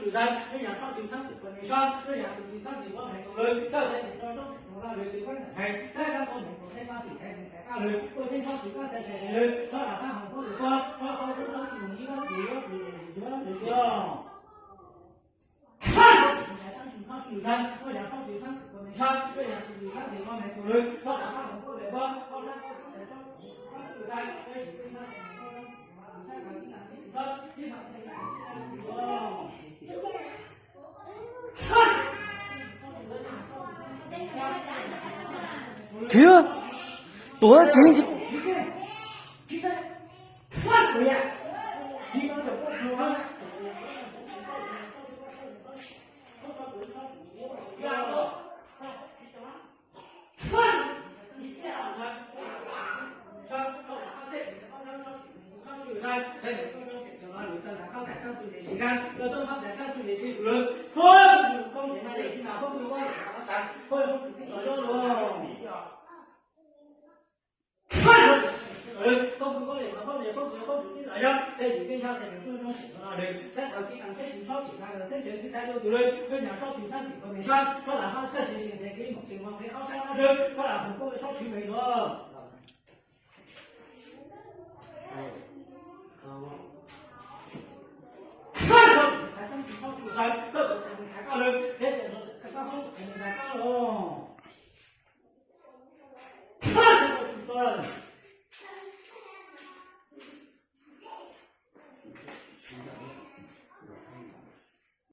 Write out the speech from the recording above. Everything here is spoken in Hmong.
Lwm zag, lub nyam tsob tswv txhab xwm kuas neeg tsob, lub nyam tus txiv txhab xwm kuas neeg tus lwm, koj xaiv tus tsob tsob txhim tus no lwm txwv koj xaiv, txhab koj tau neeg tus txhab xwm txhab neeg xaiv koj lwm, ua txhab tsob tswv koj xaiv txhais lwm, txhab lam pab hauv koj lwm koj, txhab qhov koj txhab xwm mus ib koj txiv yuav tus yuav lwm koj. Khiav, tuav tsis